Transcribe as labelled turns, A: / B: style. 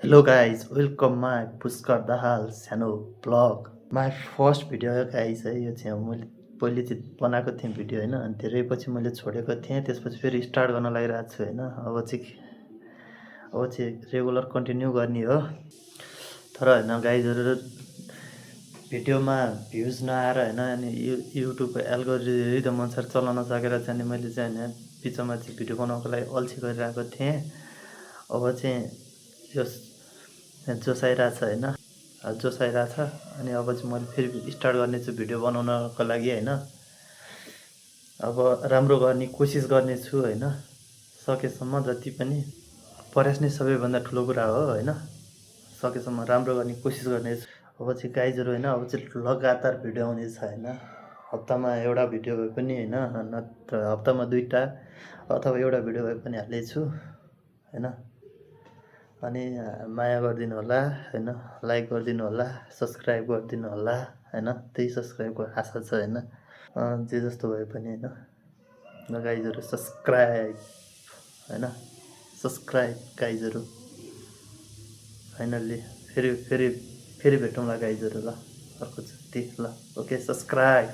A: Hello guys, welcome my Puskar Dahal Sano vlog. My first video हो guys है यो चाहिँ मैले पहिले चाहिँ बनाएको थिएँ भिडियो होइन अनि धेरै पछि मैले छोडेको थिएँ त्यसपछि फेरि स्टार्ट गर्न लागिरहेको छु होइन अब चाहिँ रेगुलर कन्टिन्यू गर्ने हो तर होइन गाइजहरू भिडियोमा भ्युज नआएर होइन अनि युट्युबको एल्गोरिदम अनुसार चलाउन सकेर चाहिँ अनि मैले चाहिँ होइन बिचमा चाहिँ भिडियो बनाउनको लागि अल्छी गरिरहेको थिएँ अब चाहिँ यो जोस आइरहेछ होइन जोस आइरहेछ अनि अब चाहिँ मैले फेरि स्टार्ट गर्नेछु भिडियो बनाउनको लागि होइन अब राम्रो गर्ने कोसिस गर्नेछु होइन सकेसम्म जति पनि प्रयास नै सबैभन्दा ठुलो कुरा हो होइन सकेसम्म राम्रो गर्ने कोसिस गर्नेछु अब चाहिँ गाइजहरू होइन अब चाहिँ लगातार भिडियो आउनेछ होइन हप्तामा एउटा भिडियो भए पनि होइन नत्र हप्तामा 2टा अथवा एउटा भिडियो भए पनि हाल्नेछु होइन अनि माया गरिदिनु होला होइन लाइक गरिदिनु होला सब्सक्राइब गरिदिनु होला होइन त्यही सब्सक्राइबको आशा छ होइन जे जस्तो भए पनि होइन गाइजहरू सब्सक्राइब होइन सब्सक्राइब गाइजहरू फाइनल्ली फेरि भेटौँला गाइजहरू ल अर्कोचोटि ल ओके सब्सक्राइब